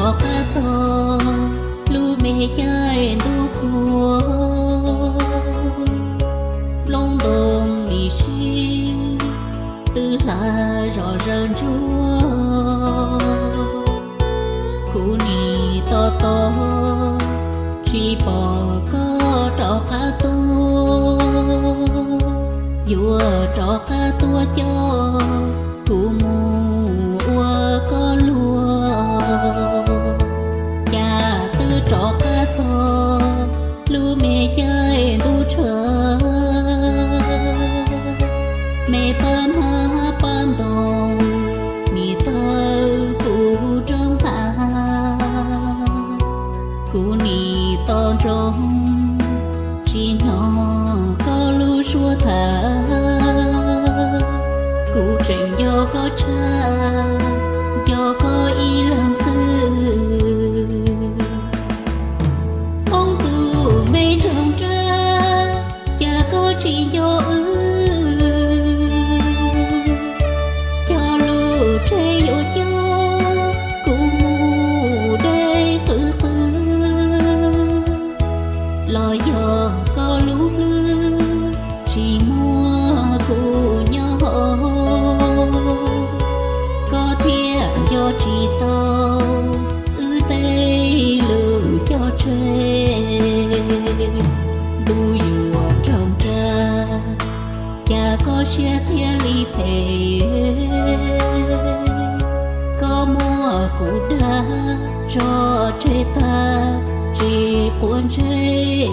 Rov qab txog lub me caij ntuj qhua, nplooj ntoo nim sib twb hla zom zaws ntsuab. Kuv nim tos tos tsis pom koj rov qab tuaj, yuav rov qab tuaj coj kuv mus ua koj luag. Cas twb rov qab txog lub me caij ntuj tshav, me pab hmab pab ntoo nim tawg kuv rab nqa. Kuv nim tos ntsoov tsis hnov koj lub suab tham, kuv tseem nco koj tshaj, nco koj ib leeg xwb. Hmoob tus me nraug nrab, cas koj tsis nco wb? Cog lus tseg yuav coj kuv mus deb qwb qwb, los yog koj lub hlwb tsis muaj kuv nyob hauv, koj thiaj nco tsis tau wb tej lus cog tseg. Ntuj yuav raug nra, cas koj siab thiaj li phem, koj muab kuv dag tso tseg tag tsis quav ntsej.